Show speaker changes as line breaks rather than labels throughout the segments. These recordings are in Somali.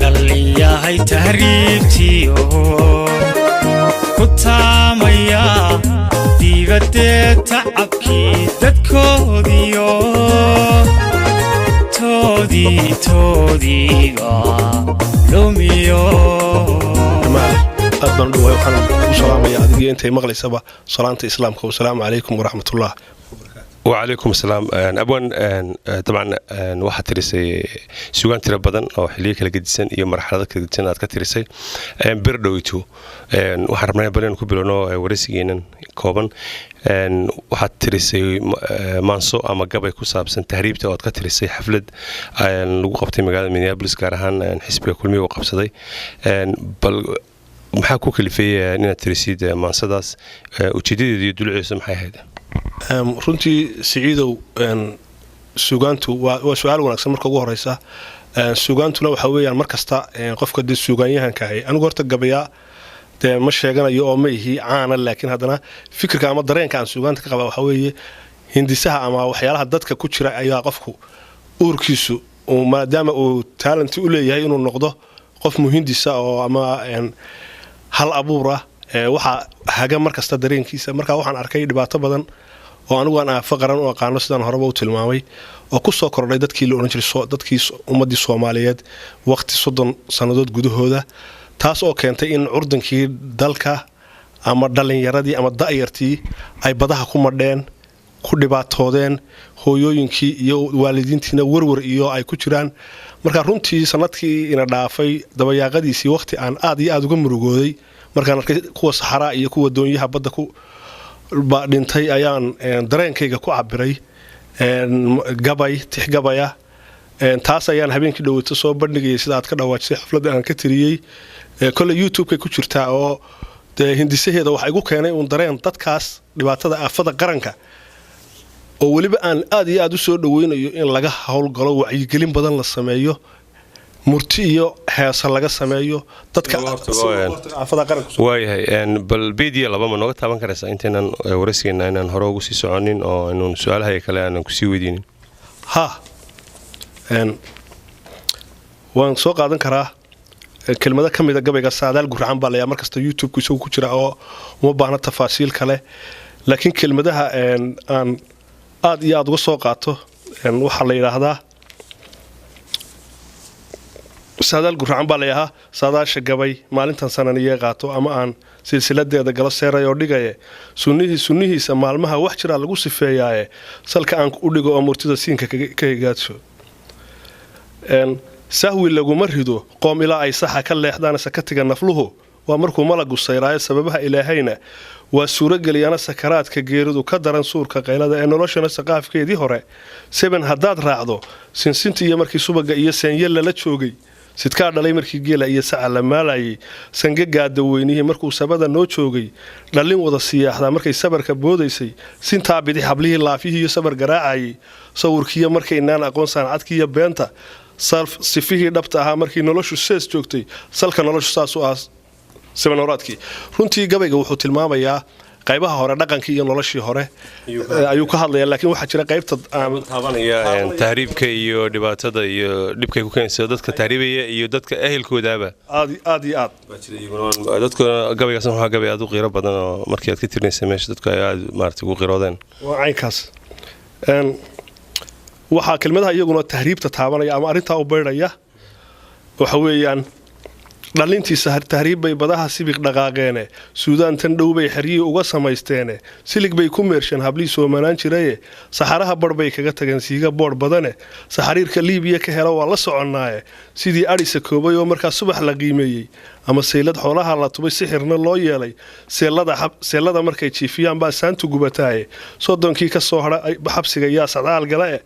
Dhallinyahay tahriibtiyo ku taamaya dibadee, tacabkii dadkoodiyo toodii toodiiba lumiyo.
Aad baan u dhawaay. Waxaan ku salaamaya adigiyo intay maqlaysaba salaanta Islaamka. Wasalaamu calaykum waraxmatullah.
Wacalaykum asalaam. Abwan, dabcan waxaad tirisay sugaan tiro badan oo xiliyo kala gedisan iyo marxalado kala gedisan aad ka tirisay. Bir dhowito waxaan rabnaa bal inaan ku bilowno waraysigeenan kooban. Waxaad tirisay maanso ama gabay ku saabsan tahriibta oo aad ka tirisay xaflad lagu qabtay magaalada Minneapolis, gaar ahaan xisbiga Kulmiga uu qabsaday. Bal maxaa ku kalifay inaad tirisid maansadaas? Ujeedadeedu iyo dulucdiisu maxay ahayd?
Runtii, Siciidow, suugaantu waa su-aal wanaagsan. Marka ugu horeysa, suugaantuna waxaa weeyaan mar kasta qofka dee suugaanyahanka ahi, anigu horta gabayaa dee ma sheeganayo oo ma ihi caana, laakiin haddana fikirka ama dareenka aan suugaanta ka qaba waxaa weeye hindisaha ama waxyaalaha dadka ku jira ayaa qofku uurkiisu, maadaama uu talent u leeyahay inuu noqdo qof muhindisa oo ama hal abuura, waxaa haga mar kasta dareenkiisa. Marka waxaan arkay dhibaato badan oo anigu aan aafo qaran u aqaano, sidaan horeba u tilmaamay, oo ku soo kordhay dadkii la odhan jiray dadkii ummaddii Soomaaliyeed waqti 30 sannadood gudahooda, taas oo keentay in curdankii dalka ama dhallinyaradii ama da'yartii ay badaha ku madheen, ku dhibaatoodeen, hooyooyinkii iyo waalidiintiina werwer iyo ay ku jiraan. Marka runtii sanadkii ina dhaafay dabayaaqadiisii, waqti aan aad iyo aad uga murugooday markaan arkay kuwa saxaraa iyo kuwa doonyaha badda ku dhintay, ayaan dareenkayga ku cabiray gabay, tix gabaya. Taas ayaan habeenkii dhaweyto soo bandhigayay, sida aad ka dhawaajisay, xafladda aan ka tiriyey. Kolley YouTube-kay ku jirtaa oo dee hindisaheeda waxa igu keenay uun dareen dadkaas dhibaatada aafada qaranka, oo weliba aan aad iyo aad u soo dhaweynayo in laga howlgalo, wacyigelin badan la sameeyo, murti iyo heesa laga sameeyo dadka aafada qaranka.
Waayahay, bal bediya laba ma nooga taaban karaysaa intaynan waraysigeena inaan hore ugu sii soconin oo aynuun su-aalaha kale aanan kusii weydiinin?
Ha, waan soo qaadan karaa kelmado ka mida gabayga. Saadaal Guracan baa layaa, markasta YouTube-ku isagu ku jira oo uma baahna tafaasiil kale, laakiin kelmadaha aan aad iyo aad uga soo qaato waxaa la yidhaahdaa Saadaal Guracan baa layahaa. Saadaasha gabay maalintan sananiyee qaato ama aan silsiladeeda galo, seeray oo dhigaye sunnihii sunnihiisa maalmaha wax jiraa lagu sifeeyaaye, salka aan u dhigo oo murtida siinka ka higaadsho. Sahwi laguma rido qoom ilaa ay saxa ka leexdaan, sakatiga nafluhu waa markuu malagu sayraayo. Sababaha Ilaahayna waa suurogeliyana, sakaraadka geeridu ka daran suurka qaylada ee noloshana saqaafkeedii hore seben haddaad raacdo, sinsinta iyo markii subaga iyo seenye lala joogay, sidkaa dhalay markii geela iyo saca la maalayay, sangagaa daweynihii markuu sabada noo joogay, dhallin wada siyaaxdaa markay sabarka boodaysay, sintaa bidix hablihii laafyihii iyo sabar garaacayay, sawirkiiyo markaynaan aqoon saancadkiiyo beenta, sifihii dhabta ahaa markii noloshu sees joogtay, salka noloshu saasu ah sebenoraadkii. Runtii gabayga wuxuu tilmaamayaa qaybaha hore dhaqankii iyo noloshii hore ayuu ka hadlaya, laakiin waxaa jira qaybta
taabanaya tahriibka iyo dhibaatada iyo dhibkay ku keenayso dadka tahriibaya iyo dadka ehelkoodaaba.
Aad aad iyo aad.
Dadka gabaygaasna waxaa gabay aad u qiiro badan oo markii aad ka tirinaysa meesha dadku ay aad maarata ugu qiroodeen.
Waa caynkaas. Waxaa kelmadaha iyaguna tahriibta taabanaya ama arrintaa u baydhaya waxa weeyaan: dhalintiisa tahriib bay badaha sibiq dhaqaaqeene, Suudaan tan dhow bay xeryihii uga samaysteene, silig bay ku meersheen hablihii soomanaan jiraye, saxaraha barh bay kaga tageen siiga boodh badane, saxariirka Liibiya ka hela waa la soconnaaye, sidii adhisa koobay oo markaa subax la qiimeeyey ama saylad xoolaha la tubay sixirna loo yeelay, seellada markay jiifiyaan baa saantu gubataaye, 30-kii ka soo hadha xabsiga yaa sacdaal gala e,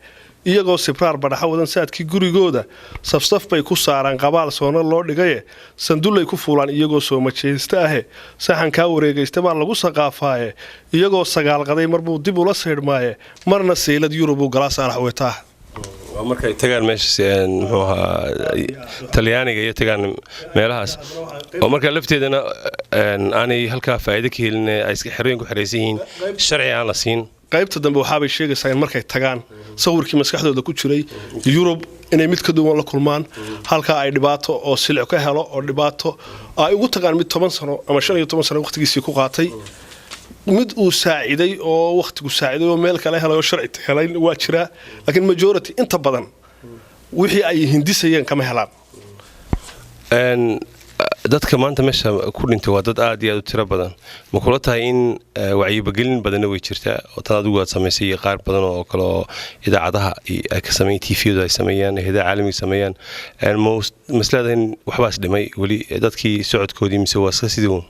iyagoo sibraar badhaxa wadan saadkii gurigooda safsaf bay ku saaraan qabaal soona loo dhigaye, sandullay ku fuulaan iyagoo soo majeysta ahe, saxankaa wareegaysta baa lagu saqaafaaye, iyagoo sagaalqaday marbuu dib ula saydhmaaye, marna saylad Yurubuu galaa saalax wetaah.
Waa markay tagaan meesha, muxuu ahaa, Talyaaniga iyo tagaan meelahaas, oo markaa lafteedana aanay halkaa faa'iido ka helin, ay iska xerooyin ku xeraysan yihiin, sharci aan la siin.
Qaybta dambe waxaabay sheegaysaa in markay tagaan sawirkii maskaxdooda ku jiray Yurub Inay mid ka duwan la kulmaan, halkaa ay dhibaato oo silic ka helo oo dhibaato ay ugu tagaan, mid 10 sano ama 15 sano waqtigiisii ku qaatay, mid uu saaciday oo wakhtigu saaciday oo meel kale helay oo sharci helay waa jiraa, laakiin majority, inta badan, wixii ay hindisayeen kama helaan.
Dadka maanta meesha ku dhintay waa dad aad iyo aad u tiro badan. Ma kula tahay in wacyigelin badanna way jirtaa oo tan adigu aad samaysay iyo qaar badan oo kale oo idaacadaha ay ka sameeyeen, TV-yadu ay sameeyaan, hayadaha caalamiga sameeyaan, masleedahay in waxbaas dhimay weli dadkii socodkoodii, mise waa iska sidii uun?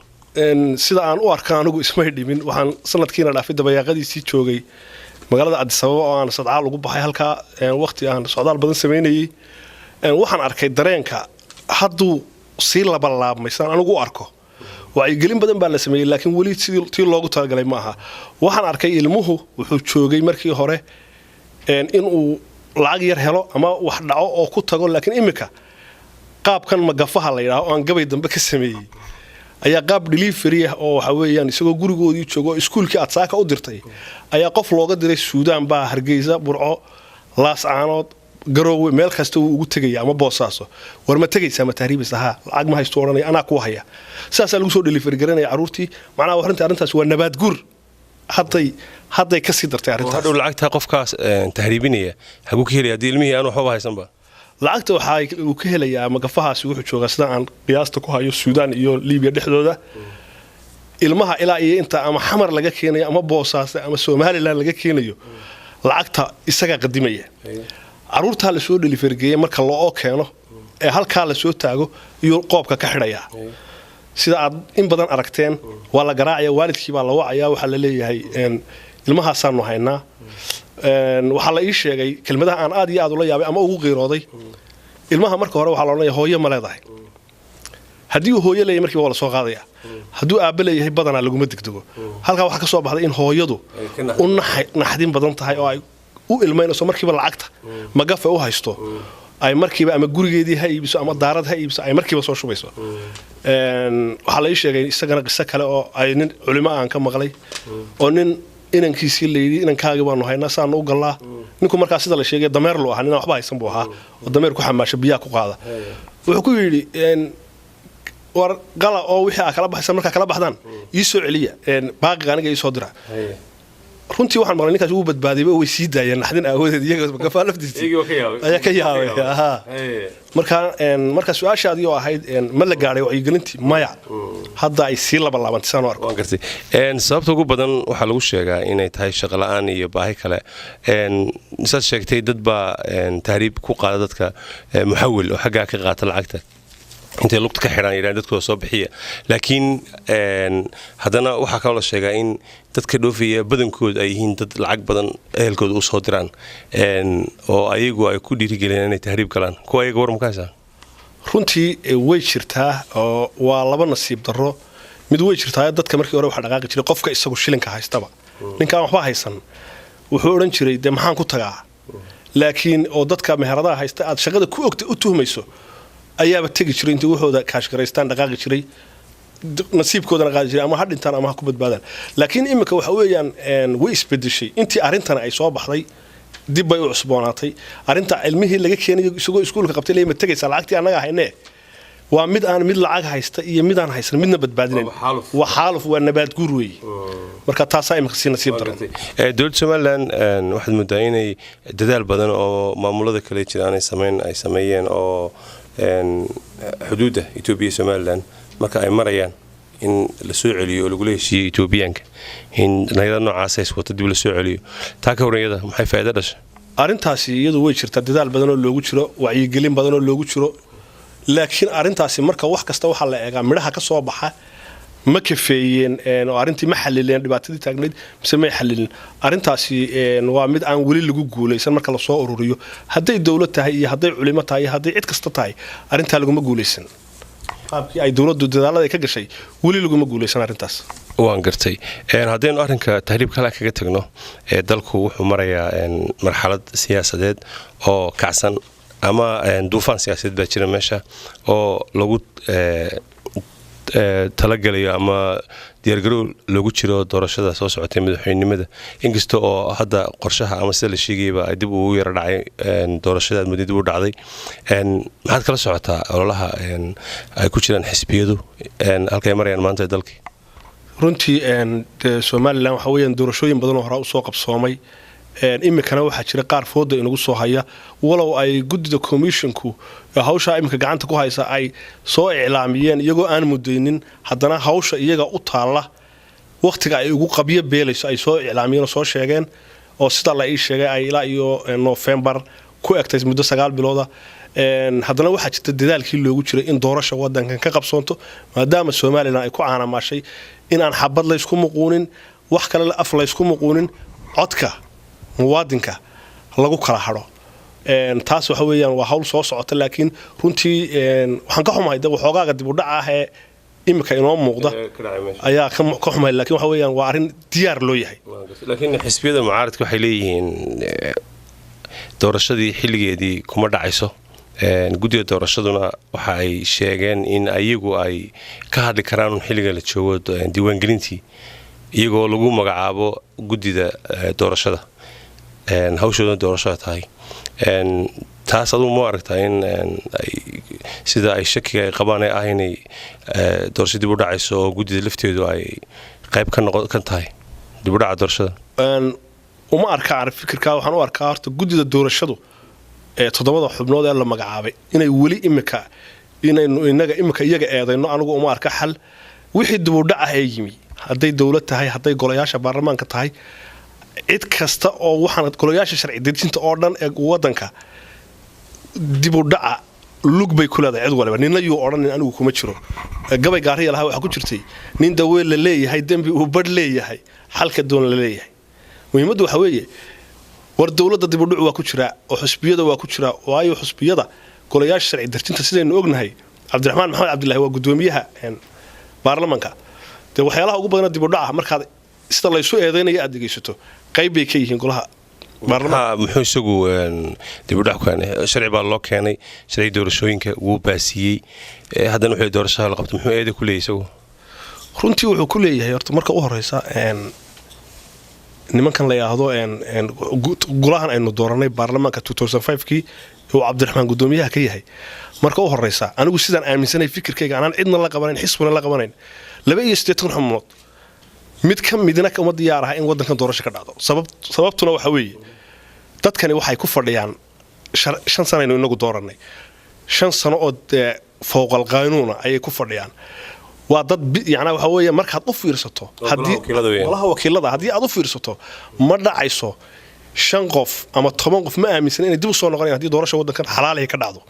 Sida aan u arka anigu, ismay dhimin. Waxaan sanadkiina dhaafay dabayaaqadiisii joogay magaalada Addis Ababa oo aan sadcaal ugu baxay halkaa, waqti aan socdaal badan samaynayey. Waxaan arkay dareenka hadduu sii labalaabmay. Sidaan anigu u arko, wacyigelin badan baa la sameeyey, laakiin weli sidii tii loogu talagalay ma aha. Waxaan arkay ilmuhu wuxuu joogay markii hore inuu lacag yar helo ama wax dhaco oo ku tago, laakiin imika qaabkan magafaha la yidhaho oo aan gabay dambe ka sameeyey ayaa qaab delivery ah oo waxa weeyaan isagoo gurigoodii joogo oo iskuulkii aad saaka u dirtay ayaa qof looga diray Suudaan baa Hargeysa, Burco, Laascaanood, Garoowe, meel kasta wuu ugu tegaya, ama Boosaaso. War ma tegaysaa? Ma tahriibaysa? Haa. Lacag ma haysto, odhanaya, anaa kuu haya. Sidaasaa lagu soo delivery garanaya carruurtii. Macnaha arrintaasi waa nabaad guur, hadday kasii dartay arrintaas.
Hadhow lacagta qofkaas tahriibinaya haguu ka helaya haddii ilmihii aan waxbaba haysanba?
Lacagta waxaa uu ka helayaa magafahaasi wuxuu joogaa, sida aan qiyaasta ku hayo, Suudaan iyo Liibiya dhexdooda. Ilmaha ilaa iyo inta ama Xamar laga keenayo ama Boosaaso ama Somaliland laga keenayo, lacagta isagaa qadimaya. Caruurtaa lasoo delivery geeya, marka loo keeno ee halkaa lasoo taago iyo qoobka ka xidhayaa, sida aad in badan aragteen, waa la garaacaya, waalidkii baa la wacaya, waxaa la leeyahay ilmahaasaanu haynaa. Waxaa la ii sheegay kelmadaha aan aad iyo aad ula yaabay ama ugu qiirooday. Ilmaha marka hore waxaa la odhanaya, "Hooyo ma leedahay?" Haddii uu hooyo leeyahay, markiiba waa la soo qaadaya. Hadduu aabbe leeyahay, badanaa laguma degdego. Halkaa waxaa ka soo baxday in hooyadu u naxdin badan tahay oo ay u ilmaynayso markiiba lacagta magafa u haysto, ay markiiba ama gurigeedii ha iibiso ama daarad ha iibiso, ay markiiba soo shubayso. Waxaa la ii sheegay isagana qiso kale oo ay nin culimo aan ka maqlay oo nin inankiisii layidhi, "Inankaagii baanu haynaa, saanu u gallaa." Ninku markaa, sida la sheegay, dameer lu ahaa, ninaan waxba haysan buu ahaa oo dameer ku xamaasha, biyaha ku qaada. Wuxuu ku yidhi, "War qala oo wixii aa kala baxaysa markaa kala baxdaan ii soo celiya, baaqiga aniga ii soo dira." Runtii waxaan maqlay ninkaas wuu badbaadiyba, way sii daayeen naxdin aawadeed, iyaga gafaa laftiisii ayaa ka yaabay. Marka marka su-aashaadii oo ahayd ma la gaadhay wacyigelintii, maya, hadda ay sii labalaabantay saan u arko.
Waan gartay. Sababta ugu badan waxaa lagu sheegaa inay tahay shaqo la'aan iyo baahi kale. Saad sheegtay, dad baa tahriib ku qaada dadka, muxawil oo xaggaa ka qaata lacagta, intay lugta ka xidhaan yidhahan dadkooda soo bixiya. Laakiin haddana waxaa kaloo la sheegaa in dadka dhoofaya badankooda ay yihiin dad lacag badan ehelkooda u soo diraan oo ayagu ay ku dhiirigeliyaan inay tahriib galaan. Kuwa ayaga war maka haysaa?
Runtii way jirtaa oo waa laba nasiib darro. Mid way jirtaa, dadka markii hore waxaa dhaqaaqi jiray qofka isagu shilinka haystaba. Ninkaan waxba haysan wuxuu odhan jiray, "Dee maxaan ku tagaa?" Laakiin oo dadka meheradaha haysta aad shaqada ku ogta u tuhmayso ayaaba tegi jiray, intay waxooda kaashgaraystaan dhaqaaqi jiray, nasiibkoodana qaadi jiray, ama ha dhintaan ama ha ku badbaadaan. Laakiin iminka waxa weeyaan way isbedeshay. Intii arrintan ay soo baxday dib bay u cusboonaatay arrinta ilmihii laga keenayo isagoo iskuulka qabtay leey, "Ma tegaysaa? Lacagtii annaga haynee." Waa mid aan mid lacag haysta iyo mid aan haysan midna badbaadinayn. Waa xaaluf, waa nabaad guur weeye. Marka taasaa imika sii nasiib daran.
Dowladda Somaliland waxaad moodaa inay dadaal badan oo maamulada kale jira aanay samayn ay sameeyeen, oo xuduudda Etoobiya iyo Somaliland marka ay marayaan in la soo celiyo oo lagula heshiiyey Etoobiyaanka in dhalinyarada noocaas ay wato dib la soo celiyo. Taa ka waran iyada, maxay faa'iido dhashay?
Arrintaasi iyadu way jirtaa, dadaal badan oo loogu jiro, wacyigelin badan oo loogu jiro, laakiin arrintaasi marka wax kasta waxaa la eegaa midhaha ka soo baxa. Ma kafeeyeen oo arrintii ma xalileen dhibaatadii taagnayd mise may xalilin? Arrintaasi waa mid aan weli lagu guulaysan. Marka lasoo ururiyo, hadday dowlad tahay iyo hadday culimo tahay iyo hadday cid kasta tahay, arrintaa laguma guulaysan. Qaabkii ay dowladdu dadaalada ay ka gashay, weli laguma guulaysan arrintaas.
Waan gartay. Haddaynu arrinka tahriibka halka kaga tagno, dalku wuxuu marayaa marxalad siyaasadeed oo kacsan ama duufaan siyaasadeed baa jira meesha oo lagu Talagalayo ama diyaargarow loogu jiro doorashada soo socotay madaxweynenimada, inkasta oo hadda qorshaha ama sida la sheegayaba ay dib ugu yara dhacay doorashada, aad muddo dib u dhacday. Maxaad kala socotaa ololaha ay ku jiraan xisbiyadu, halkay marayaan maanta ee dalkii?
Runtii dee Somaliland waxa weeyaan doorashooyin badan oo horaa usoo qabsoomay, iminkana waxaa jira qaar fooda inagu soo haya, walow ay guddida commissionku hawshaa iminka gacanta ku haysa ay soo iclaamiyeen iyagoo aan mudaynin, haddana hawsha iyaga u taalla wakhtiga ay ugu qabyo beelayso ay soo iclaamiyeen oo soo sheegeen, oo sida la ii sheegay ay ilaa iyo Novembar ku egtay, muddo 9 bilooda. Haddana waxaa jirta dadaalkii loogu jiray in doorasha wadankan ka qabsoonto, maadaama Somaliland ay ku caanamaashay in aan xabad laysku muquunin, wax kale af laysku muquunin, codka muwaadinka lagu kala hadho. Taas waxa weeyaan waa hawl soo socota, laakiin runtii waxaan ka xumahay de waxoogaaga dib u dhaca ah ee iminka inoo muuqda ayaa ka xumahay, lakin waxa weeyaan waa arrin diyaar loo yahay.
Laakiin xisbiyada mucaaradka waxay leeyihiin doorashadii xilligeedii kuma dhacayso. Guddiga doorashaduna waxa ay sheegeen in ayagu ay ka hadli karaan xilliga la joogo diiwaangelintii, iyagoo lagu magacaabo guddida doorashada, hawshoodana doorashada tahay. Taas adugu ma aragtaa in sida ay shakiga ay qabaan ee ah inay doorasho dib u dhacayso oo guddida lafteedu ay qayb ka noqon ka tahay dib u dhaca doorashada?
Uma arka fikirka. Waxaan u arkaa horta guddida doorashadu ee toddobada xubnood ee la magacaabay inay weli imika inaynu inaga imika iyaga eedayno, anigu uma arka xal. Wixii dibudhac ah ee yimi, hadday dowlad tahay, hadday golayaasha baarlamaanka tahay, cid kasta oo waxaan golayaasha sharci dejinta oo dhan ee wadanka, dibudhaca lug bay ku leedahay cid waliba. Nina yuu odhanin anigu kuma jiro. Gabay gaariya lahaa waxaa ku jirtay: nin daweel la leeyahay, dembi uu badh leeyahay, xalka doon la leeyahay. Muhiimaddu waxa weeye, war dowladda dibudhuc waa ku jiraa oo xusbiyada waa ku jiraa, waayo xusbiyada golayaasha sharci dejinta sidaynu ognahay, Cabdiraxmaan Maxamed Cabdillahi waa gudoomiyaha baarlamanka. Dee waxyaalaha ugu badana dibudhaca markaad sida laysu eedaynaya aad dhegaysato, qayb bay ka yihiin golaha.
Muxuu isagu dibudhac ku keenay? Sharci baa loo keenay, sharci doorashooyinka wuu baasiyey, haddana wuxuu doorashada la qabto. Muxuu eeda ku leeyahy isagu?
Runtii wuxuu ku leeyahay horta marka u horeysa, nimankan la yidhaahdo golahan aynu dooranay baarlamaanka kii uu Cabdiraxmaan gudoomiyaha ka yahay, marka u horeysa anigu sidaan aaminsanay fikirkayga, anaan cidna la qabanayn, xisbina la qabanayn, 82 xubnood mid ka midna uma diyaar aha in wadankan doorasho ka dhacdo. Sababtuna waxa weeye, dadkani waxay ku fadhiyaan 5 sanaynu inagu dooranay, 5 sano oo dee fowqal qaanuuna ayay ku fadhiyaan. Waa dad yacnaa waxa weeye markaad u fiirsato, haddii golaha wakiilada haddii aad u fiirsato, ma dhacayso shan qof ama 10 qof ma aaminsan inay dib u soo noqonayan haddii doorasha waddankan xalaalihi ka dhacdo.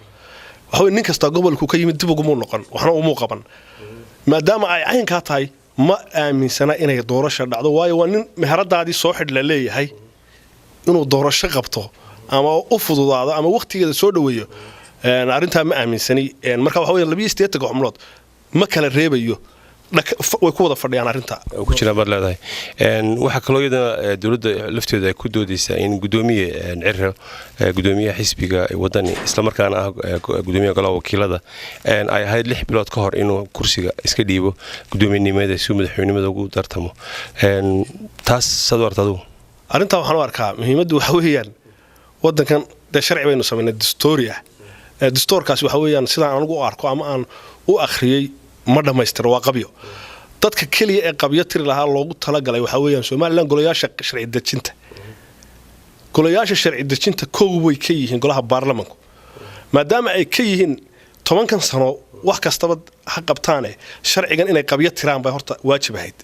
Waxa weye nin kastaa gobolku ka yimid dib ugumuu noqon, waxna umuu qaban. Maadaama ay caynkaa tahay, ma aaminsana inay doorasha dhacdo, waayo waa nin meheradaadii soo xidh la leeyahay. Inuu doorasho qabto ama u fududaado ama wakhtigeeda soo dhoweeyo, arrintaa ma aaminsani. Marka waxa weya 82-ka xubnood ma kala reebayo, way ku wada fadhiyaan arrinta.
Ku jiraan baad leedahay. Waxaa kaloo iyadana dowladda lafteeda ay ku doodeysaa in gudoomiye Ciro, gudoomiyaha xisbiga Wadani, islamarkaana ah gudoomiyaha golaha wakiilada, ay ahayd 6 bilood ka hor inuu kursiga iska dhiibo gudoomiyenimada si uu madaxweynimada ugu dartamo. Taas saad u arta adigu?
Arrintaa waxaan u arkaa, muhiimaddu waxa weeyaan wadankan dee sharci baynu samaynay dastuuri ah. Dastuurkaasi waxa weeyaan sidaan anigu u arko ama aan u akhriyey ma dhammaystiro, waa qabyo. Dadka keliya ee qabyo tiri lahaa loogu talagalay waxaa weeyaan Somaliland golayaasha sharci dejinta. Golayaasha sharci dejinta kow way ka yihiin golaha baarlamanku, maadaama ay ka yihiin 10-kan sano wax kastaba ha qabtaane, sharcigan inay qabyo tiraan bay horta waajib ahayd.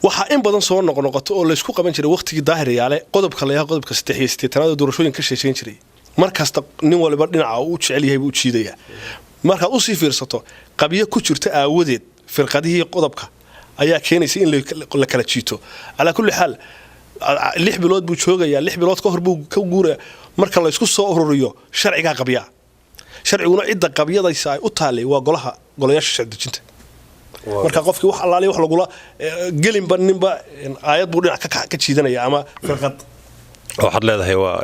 Waxaa in badan soo noqnoqoto oo laysku qaban jiray waqtigii Daahiryaale qodobka layaha qodobka 83aad oo doorashooyin ka sheekeyn jiray. Mar kasta nin waliba dhinaca uu jecel yahay buu u jiidayaa. Markaad usii fiirsato, qabyo ku jirta aawadeed firqadihii qodobka ayaa keenaysa in la kala jiito. Calaa kulli xaal, 6 bilood buu joogayaa, 6 bilood ka hor buu ka guuraya. Marka laysku soo ururiyo, sharcigaa qabyaa, sharciguna cidda qabyadaysa ay u taallay waa golaha golayaasha sharci dejinta. Marka qofkii wax allaaliya wax lagula gelinba, ninba aayad buu dhinac ka jiidanaya ama firqad.
Waxaad leedahay waa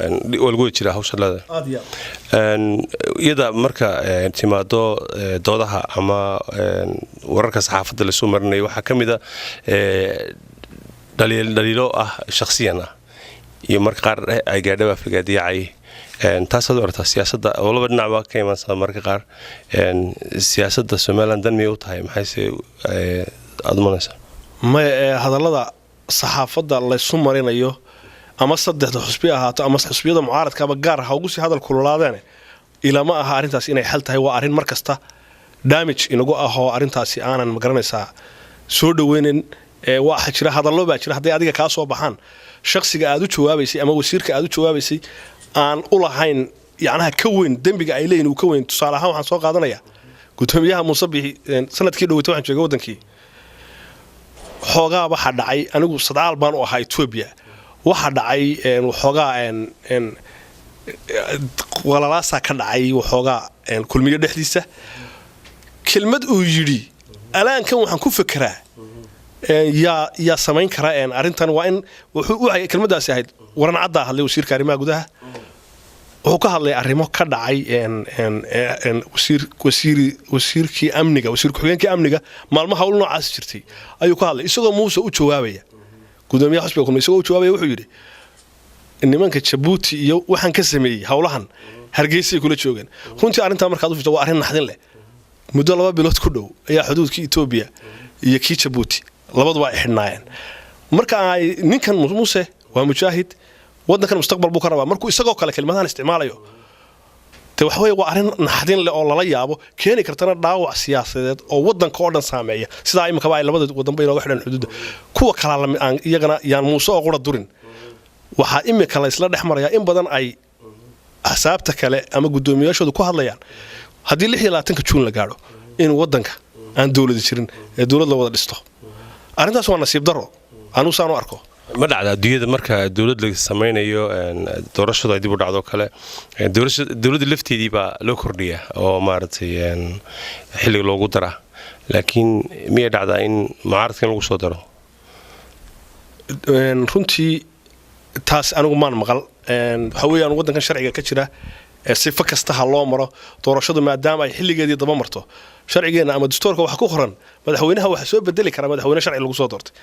lagu wada jiraa hawshaad leedahay. Iyada marka timaado doodaha ama wararka saxaafadda lasoo marinayo, waxaa ka mid a dhaliilo ah shakhsiyan ah iyo marka qaar ay gaadhaba aflagaadiyacay. Taasaad u aragtaa siyaasadda oo laba dhinac baa ka imaansaa marka qaar. Siyaasadda Somaliland dan miyay u tahay, maxayse aada umanaysaa?
Maya, hadallada saxaafadda laysu marinayo, ama saddexda xusbi ahaato ama xusbiyada mucaaradkaaba gaar ha ugu sii hadal kululaadeene, ilama aha arrintaas inay xal tahay. Waa arrin mar kasta damage inagu ahoo arrintaasi aanan magaranaysaa soo dhaweynin. Waxa jira hadallo baa jira hadday adiga kaa soo baxaan, shakhsiga aad u jawaabaysay ama wasiirka aad u jawaabaysay aan u lahayn yacnaha ka weyn dembiga ay leeyihin uu ka weyn. Tusaale ahaan, waxaan soo qaadanayaa gudoomiyaha Muuse Bixi. Sanadkii dhaweyta waxaan joogay waddankii. Xoogaa waxaa dhacay, anigu sadcaal baan u ahaa Etoobiya, waxaa dhacay waxoogaa walalaasaa ka dhacay waxoogaa Kulmiyo dhexdiisa. Kelmad uu yidhi alaankan waxaan ku fekeraa yaa samayn kara arrintan, waa in waxay kelmaddaasi ahayd waran caddaa hadlay. Wasiirka arrimaha gudaha wuxuu ka hadlay arrimo ka dhacay wasiirkii amniga, wasiir ku-xigeenkii amniga, maalmo hawl noocaas jirtay ayuu ka hadlay. Isagoo Muuse u jawaabaya, gudoomiyaha xusbiga Kulmiye isagoo u jawaabaya, wuxuu yidhi nimanka Jabuuti iyo waxaan ka sameeyey howlahan Hargeysay kula joogeen. Runtii arrintaa markaad u fiirto waa arrin naxdin leh. Muddo 2 bilood ku dhow ayaa xuduudkii Etoobiya iyo kii Jabuuti labaduba ay xidhnaayeen. Marka ay ninkan Muuse waa mujaahid, waddankan mustaqbal buu ka rabaa, markuu isagoo kale kelmadahan isticmaalayo, de waxa weye waa arrin naxdin leh oo lala yaabo, keeni kartana dhaawac siyaasadeed oo waddanka oo dhan saameeya. Sidaa iminkaba ay labada wadanba inooga xidhan xuduudda, kuwa kalaa lamid aan iyagana yaan Muuse oo qura durin. Waxaa imika la isla dhex marayaa in badan ay axsaabta kale ama guddoomiyaashooda ku hadlayaan haddii 26-ka Juun la gaadho in waddanka aan dowladi jirin ee dowlad la wada dhisto. Arrintaas waa nasiib darro, anuu saan u arko.
Ma dhacda adduunyada marka dowlad la samaynayo, doorashadu ay dib u dhacdo kale, dowladda lafteedii baa loo kordhiyaa oo maaragtay xilliga loogu daraa, laakiin miyay dhacdaa in mucaaradka in lagu soo daro?
Runtii taas anigu maan maqal. Waxa weeyaan waddankan sharciga ka jira sifo kasta ha loo maro doorashadu, maadaama ay xilligeedii daba marto, sharcigeenna ama dastuurka waxa ku qoran madaxweynaha waxaa soo bedeli kara madaxweyne sharci lagu soo doortay,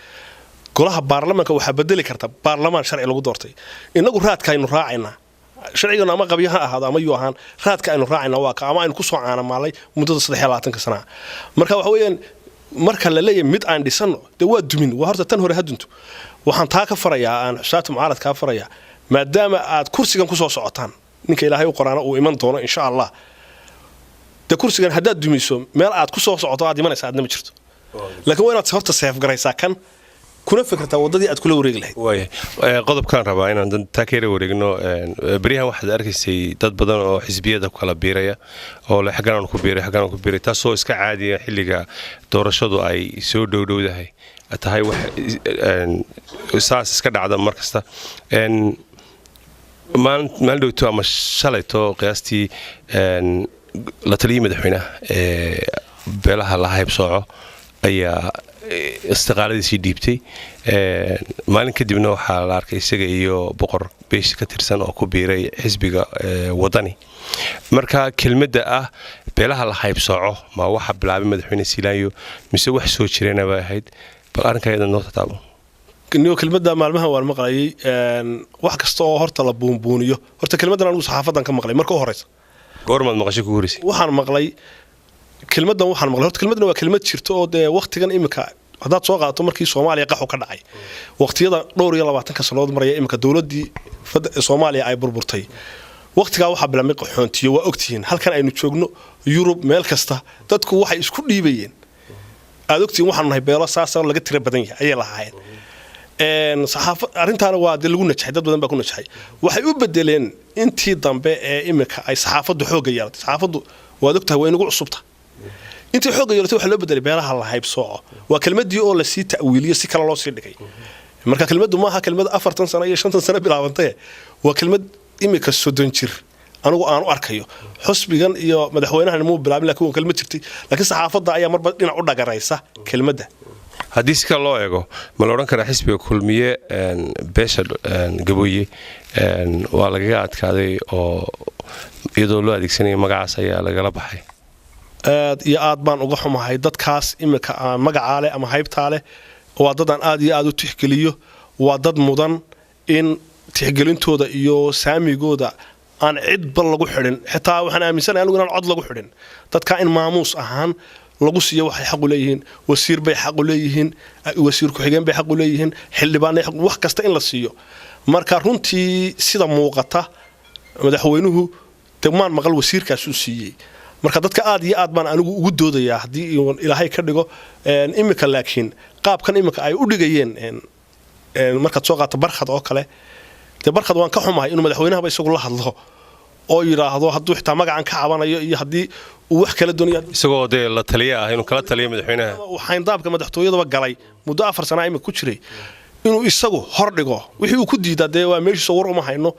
golaha baarlamaanka waxaa bedeli karta baarlamaan sharci lagu doortay. Inagu raadka aynu raacaynaa sharcigeennu ama qabyo ha ahaado ama yuu ahaan, raadka aynu raacayna waa ka ama aynu kusoo caanamaalay muddada 23-ka sanaa. Marka waxa weeyaan marka la leeyahay mid aan dhisanno, dee waa dumin, waa horta tan hore ha dunto. Waxaan taa ka farayaa, aan xusaabta mucaarad kaa farayaa, maadaama aad kursigan kusoo socotaan, ninka Ilaahay u qoraana uu iman doono insha Allah, dee kursigan haddaad dumiso meel aad kusoo socoto aad imanaysa aadna ma jirto, laakiin waa inaad horta seefgaraysaa kan kuna fikirtaa waddadii aad kula wareegi lahayd.
Waaya, qodobkaan rabaa inaan taa ka yara wareegno. Beryahan waxaad arkaysay dad badan oo xisbiyada kala biiraya oo le xaggan aan ku biiray, xaggan aan ku biiray, taasoo iska caadiya xilliga doorashadu ay soo dhowdhowdahay tahay, wax saas iska dhacda mar kasta. Maalin dhowto ama shalayto qiyaastii, la taliyii madaxweynaha ee beelaha la haybsooco ayaa istiqaaladiisii dhiibtay. Maalin kadibna waxaa la arkay isaga iyo boqor beeshi ka tirsan oo ku biiray xisbiga Wadani. Marka kelmadda ah beelaha la haybsooco ma waxa bilaabay madaxweyne Siilaanyo mise wax soo jirana bay ahayd? Bal arrinka iyada noo tataabo.
Niyo, kelmadda maalmahan waan maqlayay. Wax kasta oo horta la buunbuuniyo, horta kelmaddan anigu saxaafadan ka maqlay marka u horeysa.
Goormaad maqashay kugu horeysay?
Waxaan maqlay kelmaddan, waxaan maqlay horta kelmaddan waa kelmad jirto oo dee waqtigan imika haddaad soo qaadato markii Soomaaliya qaxu ka dhacay, waqtiyada dhowr iyo labaatanka sannadood maraya imika dowladdii Soomaaliya ay burburtay, waqtigaa waxaa bilaabmay qaxoontiyo. Waa ogtihiin halkan aynu joogno, Yurub meel kasta dadku waxay isku dhiibayeen, aad ogtihiin, waxaanu nahay beelo saasa laga tira badan yahay ayay lahaayeen. Saxaafa arrintaana waa dee lagu najaxay, dad badan baa ku najaxay. Waxay u bedeleen intii dambe ee imika ay saxaafaddu xoogga yeelatay. Saxaafaddu waad ogtahay waa inagu cusubta. Intii xoogga yeelatay waxaa loo bedelay beelaha la haybsooco. Waa kelmadii oo lasii ta'wiiliyo, si kale loo sii dhigay. Marka kelmaddu maaha kelmad 40 sano iyo 50 sano bilaabantay, waa kelmad imika 30 jir anigu aan u arkayo. Xusbigan iyo madaxweynahan muu bilaabin, lakin waa kelmad jirtay, laakiin saxaafadda ayaa marba dhinac u dhagaraysa kelmadda.
Haddii si kale loo eego, ma la odhan karaa xisbiga Kulmiye beesha Gabooye waa lagaga adkaaday, oo iyadoo loo adeegsanaya magacaas ayaa lagala baxay?
Aad iyo aad baan uga xumahay dadkaas iminka aan magacaa leh ama haybtaa leh. Waa dad aan aad iyo aad u tixgeliyo, waa dad mudan in tixgelintooda iyo saamigooda aan cidba lagu xidhin. Xitaa waxaan aaminsanahay anigu inaan cod lagu xidhin dadka, in maamuus ahaan lagu siiyo waxay xaqu leeyihiin. Wasiir bay xaqu leeyihiin, wasiir ku-xigeen bay xaqu leeyihiin, xildhibaanay, wax kasta in la siiyo. Marka runtii sida muuqata madaxweynuhu de maan maqal wasiirkaasuu siiyey. Marka dadka aad iyo aad baan anigu ugu doodayaa haddii Ilaahay ka dhigo iminka. Laakiin qaabkan iminka ay u dhigayeen, markaad soo qaato Barkhad oo kale, dee Barkhad waan ka xumahay inuu madaxweynahaba isagu la hadlo oo yidhaahdo, hadduu xitaa magacan ka cabanayo iyo haddii uu wax kala doonayo.
Isagoo dee la taliya ah, inuu kala taliyo madaxweynaha.
Uu xayndaabka madaxtooyadaba galay muddo 4 sana imika ku jiray, inuu isagu hordhigo wixii uu ku diidaa, dee waa meeshiisa, war uma hayno.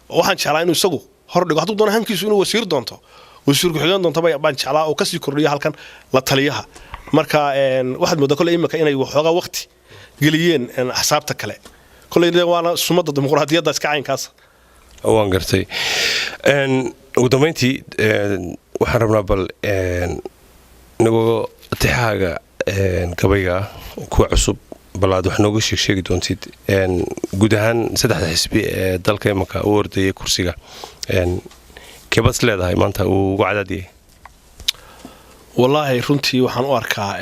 Waxaan jeclaa inuu isagu hordhigo, hadduu doono hankiisu inuu wasiir doonto, wasiir ku-xigeen doonto baan jeclaa, oo kasii kordhiyo halkan la taliyaha. Marka waxaad moodaa kolley imika inay waxoogaa waqti geliyeen axsaabta kale. Kolley waana sumadda dimuqraadiyadda iska caynkaas.
Waan gartay. Ugu dambayntii waxaan rabnaa bal inagoo tixahaaga gabayga kuwa cusub bal aad wax nooga sheeg sheegi doontid, guud ahaan saddexda xisbi ee dalka imanka u ordayay kursiga, keebaad is leedahay maanta uu ugu cadaadiyay?
Wallaahi runtii waxaan u arkaa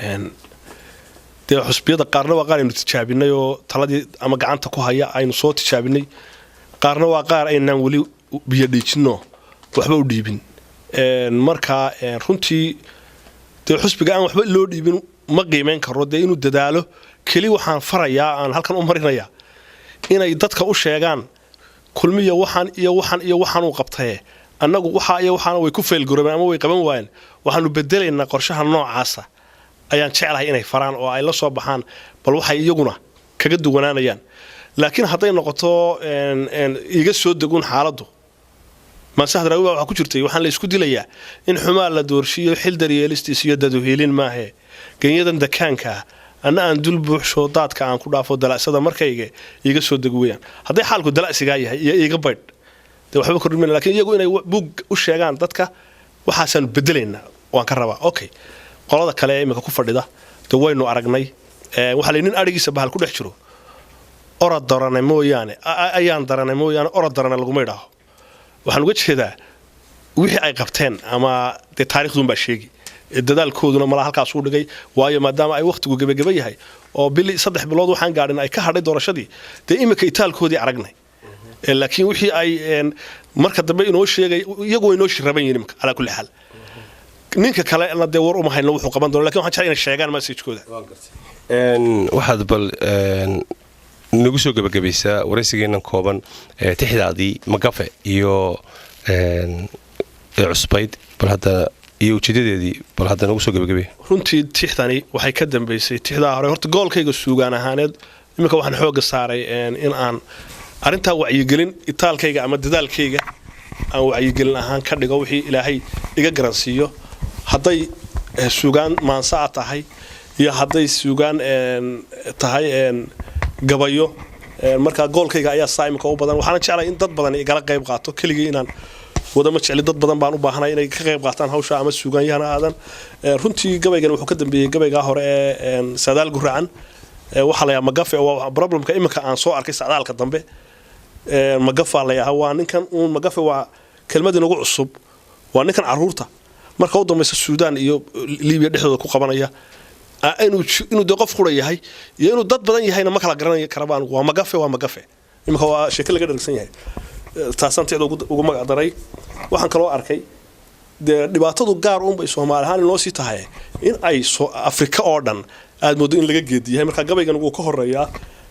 dee xusbiyada qaarna waa qaar aynu tijaabinay oo taladii ama gacanta ku haya aynu soo tijaabinay, qaarna waa qaar aynaan weli biyo dhiijinno, waxba u dhiibin. Marka runtii dee xusbiga aan waxba loo dhiibin ma qiimayn karo dee inuu dadaalo. Keli waxaan farayaa, aan halkan u marinayaa, inay dadka u sheegaan Kulmiya waxaan iyo waxaan iyo waxaanuu qabtaye, annagu waxaa iyo waxaana way ku failgaroobeen ama way qaban waayeen, waxaanu bedelaynaa qorshaha noocaasa. Ayaan jeclahay inay faraan oo ay la soo baxaan bal waxay iyaguna kaga duwanaanayaan. Laakiin hadday noqoto iga soo degun xaaladdu, maansaxdraawi baa waxaa ku jirtay: waxaan la isku dilayaa in xumaa la doorshiyo, xil daryeelistiis iyo daduhiilin maahe, genyadan dakaankaa anna aan dul buuxsho, daadka aan ku dhaafo dalacsada markayga iiga soo dego weyaan. Hadday xaalku dalacsigaa yahay iyo iiga baydh, dee waxba kordhin mayna. Lakin iyagu inay buug u sheegaan dadka waxaasaanu bedelaynaa waan ka rabaa. Okay, qolada kale ee iminka ku fadhida dee waynu aragnay. Waxaa la nin adhigiisa bahal ku dhex jiro, orod darane mooyaane, ayaan darane mooyaane, orod darane laguma idhaaho. Waxaan uga jeedaa wixii ay qabteen ama dee taariikhdunbaa sheegi, dadaalkooduna malaa halkaasuu dhigay. Waayo, maadaama ay wakhtigu gebageba yahay oo bili 3 bilood waxaan gaadhin ay ka hadhay doorashadii, dee iminka itaalkoodii aragnay. Laakiin wixii ay marka dambe inoo sheegay, iyagu way inoo shiraban yihiin imika. Calaa kulli xaal, ninka kalena dee war uma hayno wuxuu qaban doono, lakin waxaan jeclay inay sheegaan messagekooda.
Waxaad bal nagu soo gebagabaysaa waraysigeennan kooban tixdaadii Magafe iyo cusbayd, bal hadda iyo ujeedadeedii, bal hadda nagu soo gebagabay.
Runtii tixdani waxay ka dambaysay tixdaa hore. Horta goolkayga suugaan ahaaneed iminka waxaan xoogga saaray in aan arrintaa wacyigelin, itaalkayga ama dadaalkayga aan wacyigelin ahaan ka dhigo wixii Ilaahay iga garansiiyo, hadday suugaan maansaa tahay iyo hadday suugaan tahay gabayo. Markaa goolkayga ayaa saa imika u badan. Waxaana jeclay in dad badan igala qayb qaato. Keligii inaan wadama jecli, dad badan baan u baahanay inay ka qayb qaataan hawsha ama suugaanyahana aadan. Runtii gabaygan wuxuu ka dambeeyey gabaygaa hore ee Sadaal Guracan. Waxaa la yahaa Magafe. Waa problemka iminka aan soo arkay sacdaalka dambe. Magafa la yahaa, waa ninkan uun. Magafe waa kelmad inagu cusub. Waa ninkan caruurta marka u dambaysa Suudaan iyo Libiya dhexdooda ku qabanaya. Inuu dee qof qura yahay iyo inuu dad badan yahayna ma kala garanay karaba anigu. Waa Magafe, waa Magafe. Iminka waa sheeke laga dhargsan yahay, taasaan ticda ugu magac daray. Waxaan kaloo arkay dee dhibaatadu gaar uunbay Soomaali ahaan inoo sii tahay, in ay Afrika oo dhan aad moodo in laga geediyahay. Marka gabaygan wuu ka horeeyaa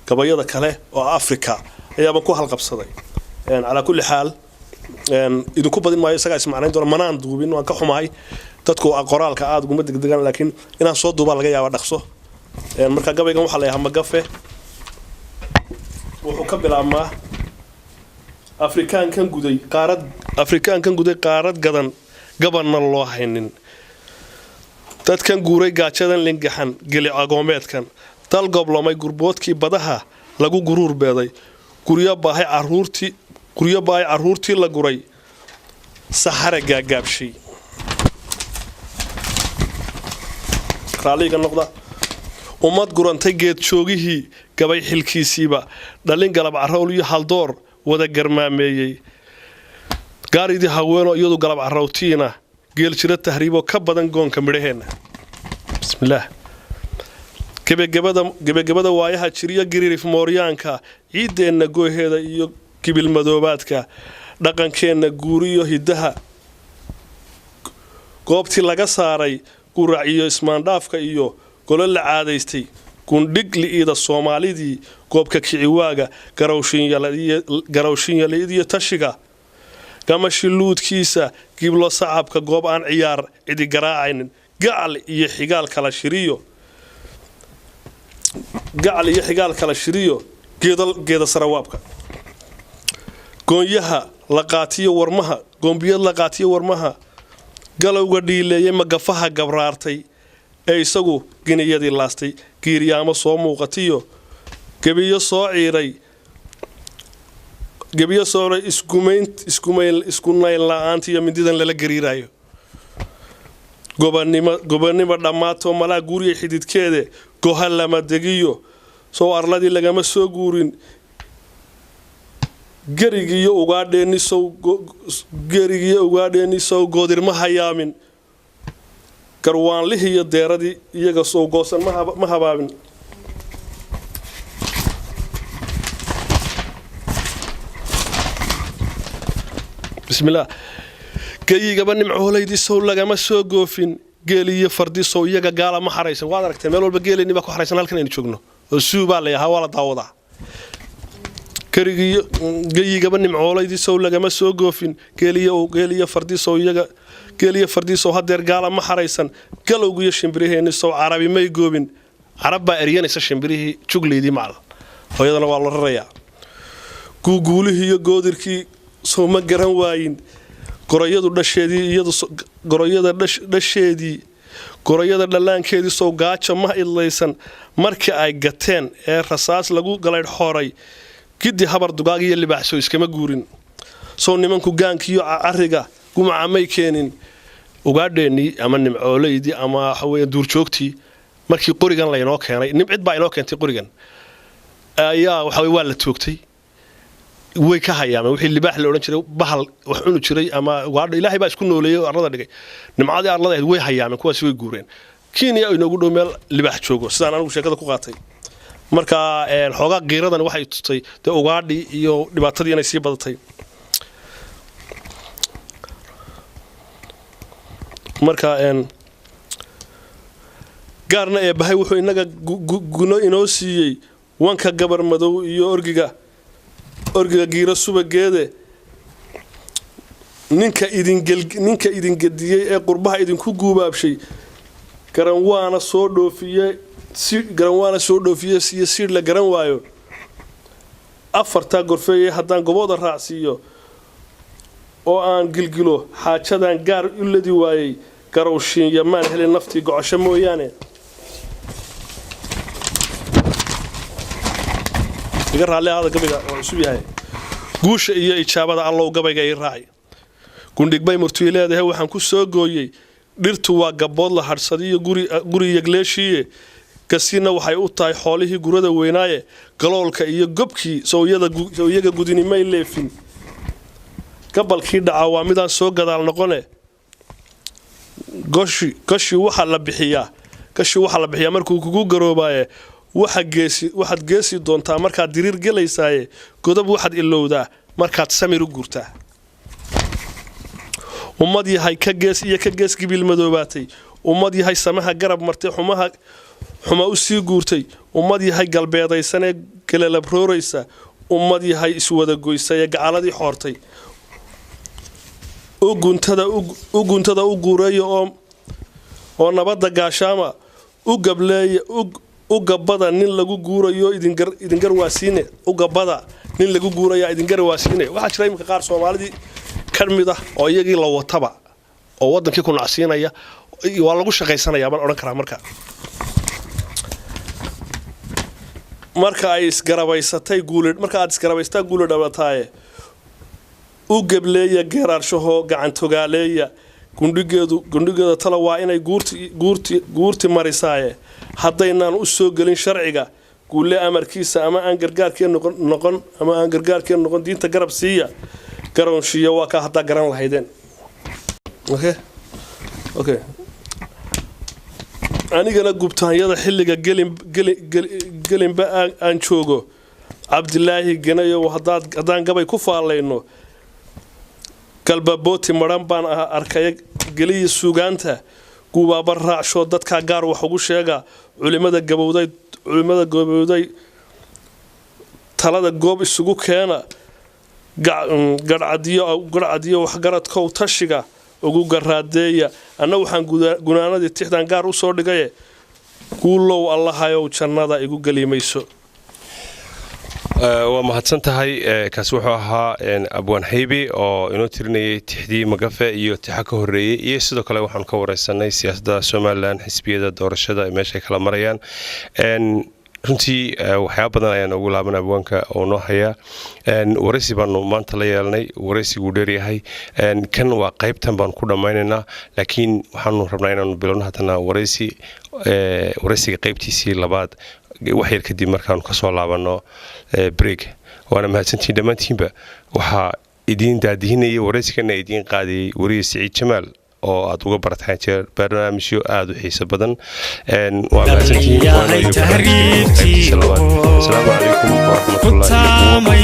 gabayada kale oo Afrika ayaaban ku halqabsaday. Calaa kulli xaal, idinku badin maayo, isagaa ismacnayn doona. Manaan duubin, waan ka xumahay, dadku qoraalka aada uguma degdegaan, laakiin inaan soo duubaa laga yaaba dhaqso. Marka gabaygan waxaa la yahaa Magafe. Wuxuu ka bilaabmaa: Afrikaankan guday qaarad, Afrikaankan guday qaarad gadan, gabanna loo haynin, dadkan guuray, gaajadan lingaxan, geli agoomeedkan, Dal goblomay, gurboodkii badaha lagu guruur beeday, guryo baahay caruurtii, guryo baahay caruurtii la guray, saxara gaagaabshay. Raalliga noqda. Ummad gurantay geed joogihii gabay xilkiisiiba, dhalin galab carrowl iyo haldoor wada garmaameeyey, gaaridii haweenoo iyadu galab carrowtiina, geeljiro tahriiboo ka badan goonka midhaheenna. Bismillaah. Gebagabada waayaha jiriyo giririf mooryaanka, ciiddeenna gooheeda iyo gibilmadoobaadka, dhaqankeenna guuriyo hiddaha goobtii laga saaray, gurac iyo ismaandhaafka iyo golo la caadaystay, gundhig li'ida Soomaalidii, goobka kiciwaaga, garowshinyaliidiyo tashiga, gamashi luudkiisa, giblo sacabka, goob aan ciyaar cidi garaacaynin, gacal iyo xigaal kala shiriyo, gacal iyo xigaal kala shiriyo, geeda sarawaabka, goonyaha la qaatiyo warmaha, goombiyad la qaatiyo warmaha, galowga dhiileeyay, magafaha gabraartay ee isagu giniyadii laastay, giiryaamo soo muuqatiyo gebiyo soo ciiray, gebiyo soo iskumayn iskumayn isku nayn la-aanta iyo mindidan lala gariirayo, gobonimo dhammaato, malaa guuriya xididkeede, goha lama degiyo, sow arladii lagama soo guurin, gerigiiyo ugaadheenni sow, gerigiiyo ugaadheenni sow goodirma hayaamin, garwaanlihii iyo deeradii iyaga sow goosan ma habaabin. Bismillaah. Geyigaba nimcoolaydii sow lagama soo goofin, geel iyo fardi sow iyaga gaala ma xaraysan. Waad aragtee, meel walba geeleenni baa ku xaraysan halkan aynu joogno, oo suu baa layahaa, waa la daawadaa. Gerigiiyo geyigaba nimcoolaydii sow lagama soo goofin, geeliyo fardisow iyaga, geeliyo fardisow hadeer gaala ma xaraysan, galowgiiyo shimbiraheenni sow carabi may goobin. Carab baa eryanaysa shimbirihii juglaydii macal hooyadana waa la rarayaa. Guuguulihii iyo goodirkii sow ma garan waayin, gorayadu dhasheedii iyadu, gorayada dhasheedii, gorayada dhallaankeedii sow gaajo ma idlaysan, markii ay gateen ee rasaas lagu galaydh xooray, giddi habar dugaag iyo libaaxsow iskama guurin, sow nimanku gaankiiyo cariga gumaca may keenin. Ugaadheennii ama nimcoolaydii ama waxaweya duurjoogtii, markii qorigan laynoo keenay, nimcid baa inoo keentay qorigan, ayaa waxa waa la toogtay, way ka hayaameen wixii libaax la odhan jiray, bahal wax cuni jiray ama ugaadha Ilaahay baa isku nooleeyey oo arlada dhigay, nimcadii arlada ahayd way hayaameen kuwaasi, way guureen. Kenya inoogu dhow meel libaax joogo, sidaan anigu sheekada ku qaatay. Marka xoogaa qiiradan waxay tustay dee ugaadhii iyo dhibaatadii inay sii badatay. Marka gaarna eebbahay wuxuu inaga guno inoo siiyey wanka gabar madow iyo orgiga giiro subageede. Ninka idingediyey ee qurbaha idinku guubaabshay, garan waana soo dhoofiye, garan waana soo dhoofiye iyo siidh la garan waayo. Afartaa gorfeeye haddaan gobooda raacsiiyo oo aan gilgilo xaajadan gaar u ladi waayey, garowshiinya maan helin naftii gocosho mooyaane. Iga raalli ahaada, gabayga oo cusub yahay. Guusha iyo ijaabada Allow gabayga ii raaci. Gundhigbay murtii leedahay waxaan ku soo gooyey: dhirtu waa gabbood la hadhsadiyo guri yagleeshiiye, gasiina waxay u tahay xoolihii gurada weynaaye, galoolka iyo gobkii sow iyaga gudini may leefin, gabalkii dhacaa waa midaan soo gadaal noqone. Goshi waxaa la bixiyaa, gashi waxaa la bixiyaa markuu kugu garoobaaye, waxa geesi waxaad geesi doontaa markaad diriir gelaysaaye, godob waxaad ilowdaa markaad samir u guurtaa. Ummad yahay ka gees iyo ka gees gibil madoobaatay, ummad yahay samaha garab martay, xumaha xuma u sii guurtay, ummad yahay galbeedaysanee galelabrooraysa, ummad yahay iswada goysay ee gacaladii xoortay, u guntada u guureeya oo nabadda gaashaama u gableeya, u gabbada nin lagu guurayo idingar waasiine, u gabbada nin lagu guuraya idingar waasiine. Waxaa jira iminka qaar Soomaalidii ka mid ah oo iyagii la wataba oo wadankii ku nacsiinaya, waa lagu shaqaysanaya baan odhan karaa. Marka
Marka ay isgarabaysatay guuli, marka aad isgarabaystaa guuli dhabataaye, u gebleeya geeraarshahoo gacantogaaleeya. Gundhigeedu, gundhigeeda tala waa inay guurti guurti guurti marisaaye. Haddaynaan u soo gelin sharciga guulle amarkiisa, ama aan gargaarkeen noqon, ama aan gargaarkeen noqon, diinta garab siiya, garoonshiiya waa kaa haddaa garan lahaydeen. Okay, anigana gubtaanyada xilliga gelin gelinba aan joogo, Cabdilaahi Ganayow, haddaan gabay ku faallayno, galbabooti maran baan arkaya. Geliya suugaanta guubaaba raacshoo dadkaa gaar wax ugu sheega. Culimada gabowday, culimada gabowday talada goob isugu keena. Garhcadiyo, garhcadiyo waxgaradkow, tashiga ugu garaadeeya. Anna waxaan gunaanadii tixdan gaar usoo dhigaye, guulow Allahayow jannada igu gelimayso.
Waa mahadsan tahay. Kaasi wuxuu ahaa Abwaan Haybi oo inoo tirinayay tixdii Magafe iyo tixa ka horreeyey, iyo sidoo kale waxaanu ka wareysanay siyaasadda Somaliland, xisbiyada, doorashada, meeshay kala marayaan. Runtii waxyaaba badan ayaa noogu laaban abwaanka oo noo hayaa. Waraysi baanu maanta la yeelnay, waraysiguu dheeryahay. Kan waa qaybtan baanu ku dhammaynaynaa, laakiin waxaanu rabnaa inaanu bilowno haddana waraysi, waraysiga qaybtiisii labaad, wax yar kadib markaanu kasoo laabanno break. Waana mahadsantihiin dhammaantiinba. Waxaa idiin daadihinayay waraysigana idiin qaadayay wariye Siciid Jamaal oo aad uga barataan jeer barnaamijyo aada u xiiso badan. Waa mahadsantihiin. Asalaamu calaykum waraxmatullahi.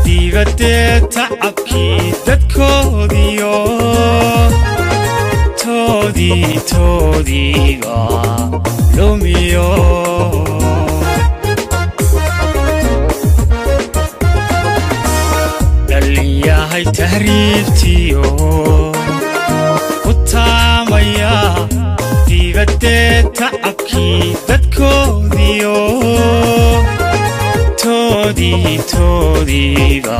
Dibadee tacabkii dadkoodiyo toodii toodiiba lumiyo. Dhalinyahay tahriibtiyo ku taamaya dibadee tacabkii dadkoodiyo toodii toodiiba.